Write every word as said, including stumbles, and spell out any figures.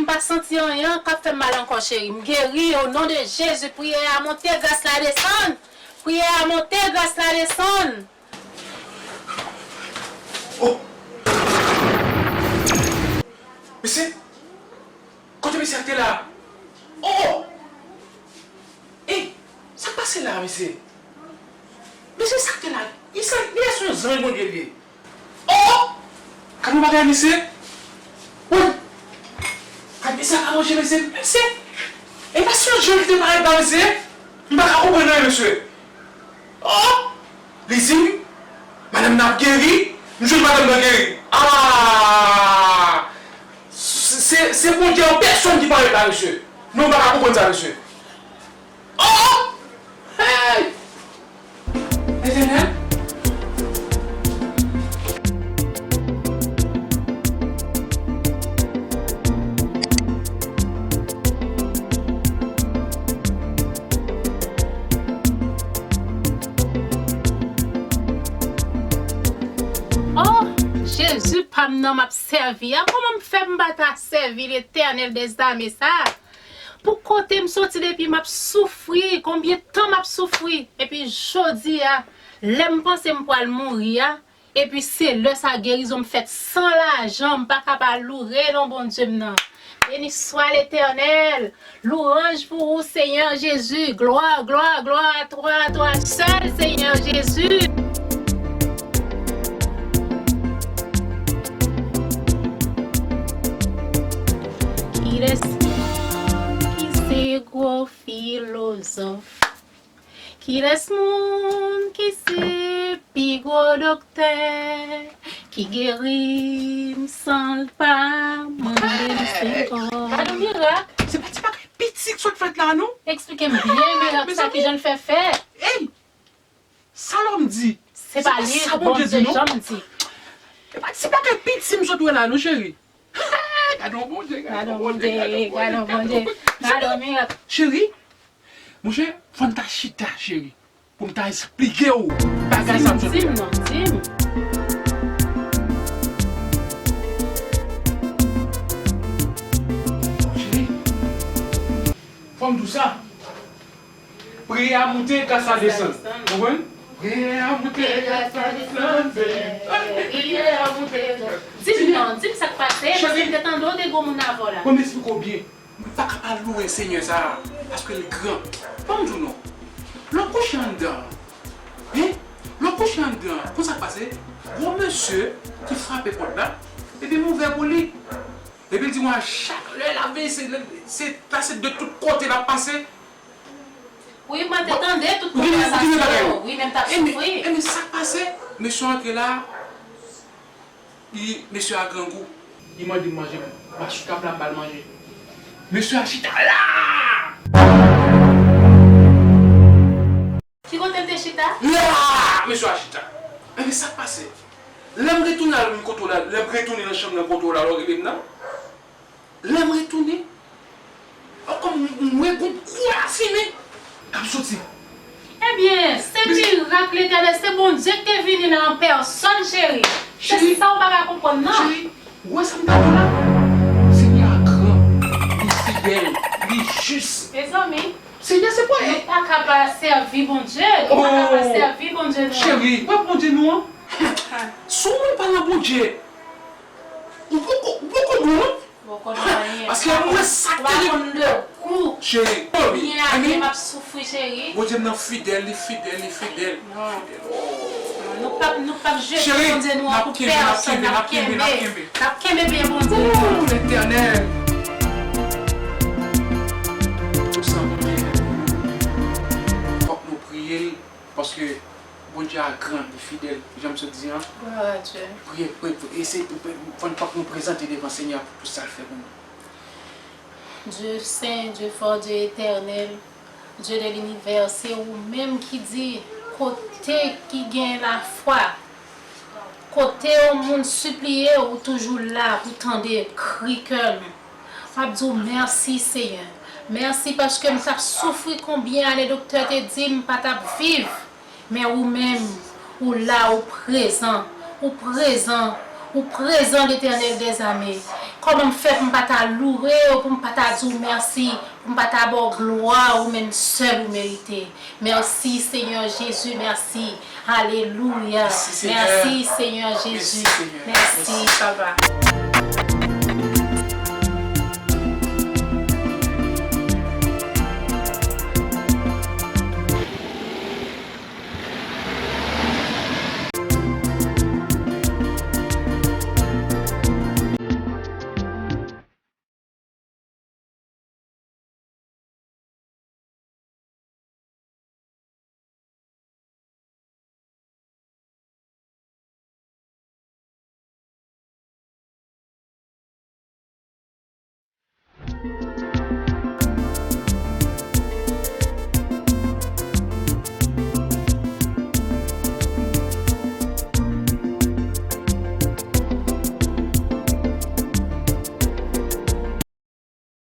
pa santi anyen k ap fè m mal ankò, cheri. M geri, o non de Jezi. Priyè a monte, gras la desann. Priyè a monte, gras la desann. Oh! Mesye! Kote mesye a k te la? Oh! Ey! Sa k pase la, mesye? Mesye, sa k te la? Li sa, li se yon zanj Bondye li ye. Oh! Gade yon bagay, mesye! Woy! Gade mesye a ka manje, mesye! Mesye! E pa se yon zanj ki te parèt la, mesye! M pa ka konprann anyen, mesye! Oh! Li di m, madanm nan ap geri, m jwenn madanm nan geri. Ah! Se, se, se Bondye an pèsòn ki parèt la, mesye. Non, m pa ka konprann sa, mesye. Oh! Hey! Etènèl! Oh, Jezi pa m nan m ap sèvi a, kòman m fè m pa ta sèvi Letènèl dèzame sa? Pou kote m soti depi m ap soufri, konbyen tan m ap soufri, epi jodi a, lè m panse m pral mouri a, epi se lè sa gerizon m fèt san lajan, m pa ka pa loure non Bondye m nan. Beni swa Letènèl, louanj pou ou Senyè Jezi, glwa, glwa, glwa à toi, à toi seul Senyè Jezi. Kilès moun ki se gwo filozòf? Kilès moun ki se pi gwo doktè ki geri m san l pa mande m senkò? Gade mirak. Se pa ti bagay piti k sot fèt la, non. Eksplike m byen mirak sa, kijan l fè fèt? Ey! Sa lòm di? Se pa li, Bondye janm di. E pa ti bagay piti m sot wè la, non, cheri. Gade yon Bondye, gade yon Bondye, gade yon Bondye, gade yon mirak. Cheri, monchè, fò n ta chita, cheri, pou m ta esplike w bagay sa m sot wè. Di m non, di m. Cheri, fò m di w sa. Priyè a moute, gras la desann. Konprann? Priyè a moute, gras la desann, Senyè. Priyè a moute, gras. Di m non, di m sa k pase, paske m te tande w te gwo moun avè w la. Bon, m esplike w byen. M pa ka pa louwe Senyè sa a, paske l gran. Ban m di w non. Lè w kouche anndan, hein? Lè w kouche anndan, konn sa k pase? Gwo mesye ki frape pòt la, epi m ouvè pou li. Epi l di mwen, chak lè l ap veye, se, se pase de tout kote l ap pase. Wi, mwen te tande tout konvèsasyon yo. Wi, men m t ap soufri. Ebyen, sa k pase? Mesye antre la, li, mesye a grangou. Li mande m manje, m asou tab la, m ba l manje. Mesye a chita la! Ki kote l te chita? La! Mesye a chita. Ebyen, sa k pase? Lè m retounen al menm kote w la, lè m retounen nan chanm nan kote w la, lè w rele m nan. Lè m retounen, ankò m, m wè gon gwo lafimen k ap soti. Ebyen, se mirak Letènèl, se Bondye ki te vini la an pèsòn, cheri. Se sa w pa ka konprann, non. Cheri, ou wè sa m ta di w la? Senyè a gran, li fidèl, li jis. Mezanmi, Senyè, se pa nou pa ka pa sèvi Bondye, nou pa ka pa sèvi Bondye nou an. Cheri, wè Bondye nou an. Si w pa nan Bondye, ou poko, ou poko bon, non. Poko nan anyen. Paske mwen sa k te rive. Cheri, oh, wi. Byen ap soufri, cheri. Bondye m nan fidèl, li fidèl, li fidèl. Non. Fidèl. Oh. Non, nou p ap, nou p ap jete Bondye nou an pou pèsòn. N ap kenbe, n ap kenbe, n ap kenbe. N ap kenbe byen Bondye nou an. Oh, Letènèl. Pou sa Bondye fè pou nou, fòk nou priye l, paske Bondye a gran, li fidèl, jan m sot di an. Gloire à Dieu. Priye, priye, priye, e se, fò n, fòk nou prezante devan Senyè a pou, pou sa l fè pou nou. Dieu saint, Dieu fort, Dieu éternel, Dieu de l'univers, se ou menm ki di, kote ki gen lafwa, kote yon moun sipliye, ou toujou la pou tande kri kè nou. M ap di w mèsi, Senyè. Mèsi paske m t ap soufri konbyen ane doktè te di m pa t ap viv. Men ou menm, ou la, ou prezan, ou prezan, ou prezan, Letènèl dèzame. Kòman m fè pou m pa ta loure w, pou m pa ta di w mèsi, pou m pa ta ba w glwa, ou menm sèl ou merite. Mèsi, Senyè Jezi, mèsi. Alelouya. Mèsi, Senyè Jezi. Mèsi, Papa.